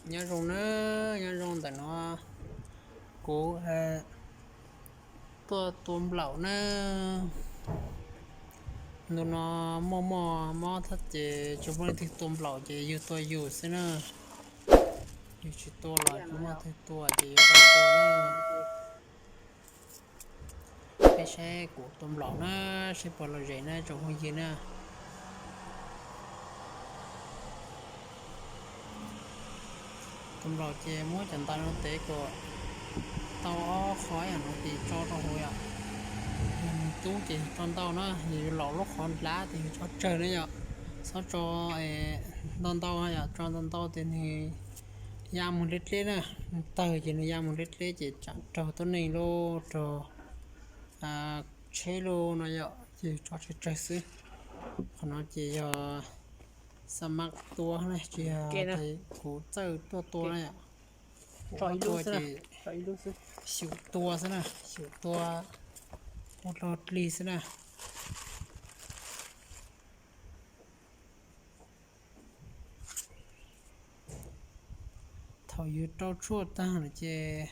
Nyob zoo na, nyob zoo ntawm no kuv tuaj tua nplaum na. Ntu no muaj muaj mob thiab ces tsis muaj leej twg tua nplaum ces yus tua yus xwb na. Yus tsis tua los tsis muaj leej twg tua ces yus tua tua na. Peb saib kuv tua nplaum na, saib puas lom zem na tsoom phooj ywg na. Tus nplaum ces muab cov ntawv no tev kom tau ob qho yam no ces tso rau hauv yom. Yog nws tub ces yog tso ntau na, yog yus laum lub qhov hlab ces yus tso tsawg na yom. Txhob tso ntau ntau yom, tso ntau ntau ces nws ya mus deb deb na, nws tawg ces nws ya mus deb deb ces tsam raug tuab neeg lauj, raug tsheb lauj no yom, ces yus tso tsawg tsawg xwb. Qhov no ces yog xa maj tua na, tsis yog kuv txawj tuaj tua na yom. Kuv tua ces xyum tua xwb na, xyum tua ua dog dig xwb na. Thaum yus rau tshuaj tag lawm ces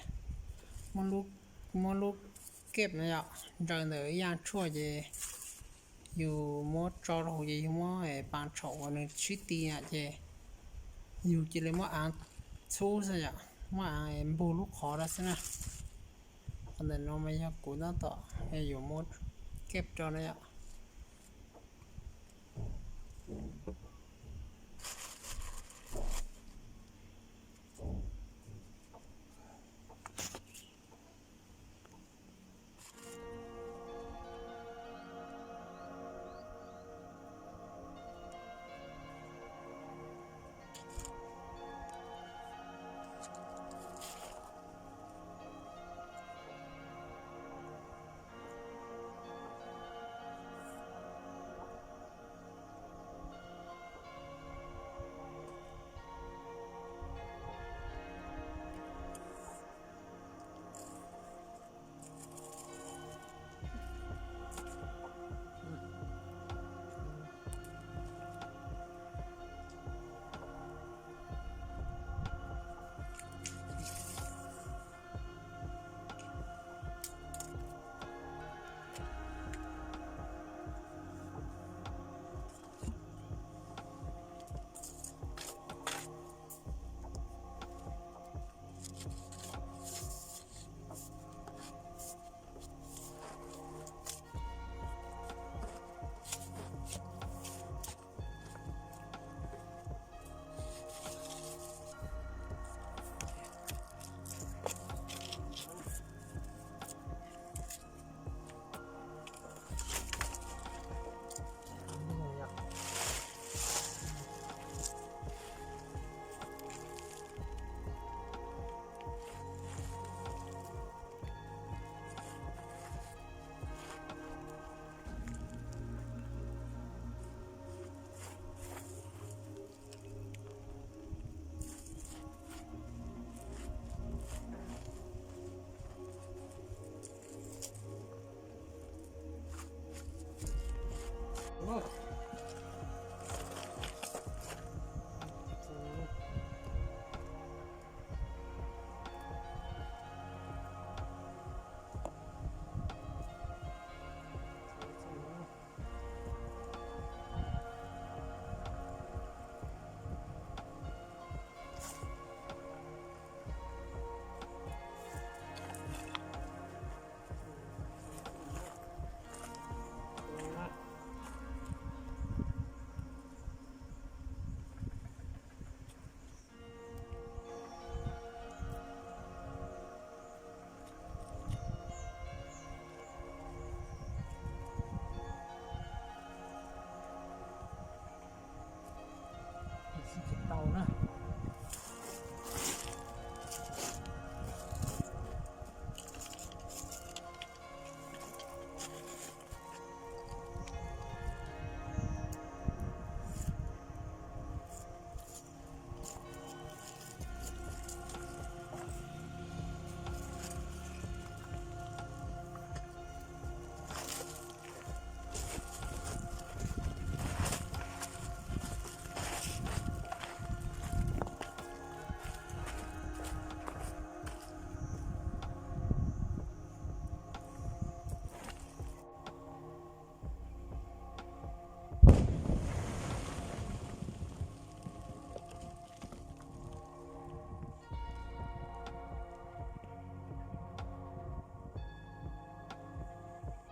muab lub keb no yom, ntsaws ntawm ib yaaj tshuaj ces yus muab tso rau hauv ces yus muab pas tshaum uas nws sib ti na ces yus cia li muab av txhub xwb yom, muab av npug lub qhov rau xwb na. Qhov ntawm no mas yog kuv tab tom yuav muab keb rau na yom.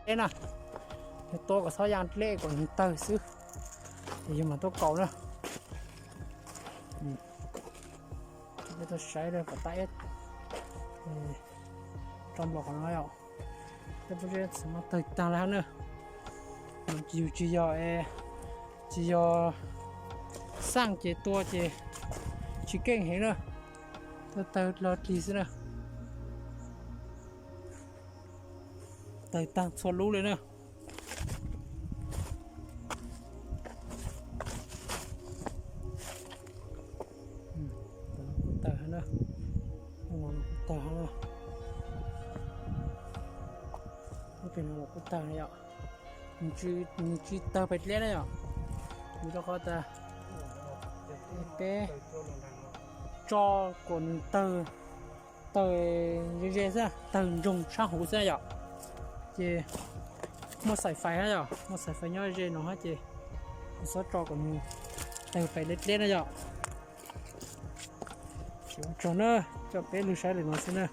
dleb na. Yog tua kom txhob ya dleb kom nws tawg xwb, ces yog mam tuaj kaus na. Peb tuaj saib kom tab ib tso nplaum qhov no yom. Tej pob zeb txawm mas tawg tag lawm na. Yus tsis yog, tsis yog xaj ces tua ces tsis keej heev na. Tawg tawg los plig xwb na. Tawg tag txhua lub li na. Kuj tawg na. Kuj tawg na. Lub pem no los kuj tawg na yom. Nws tsis tawg pem dleb na yom. Vim rau qhov tas peb tso kom nws tawg, tawg ze ze xwb, tawg ntsoog sab huv xwb yom. Ces muaj xaim fais hab yom, muaj xaim fais nyob ze no hab ces txhob tso kom nws tawg pem dleb dleb na yom. Ces ua tsaug na, coj peb lug saib li no xwb na.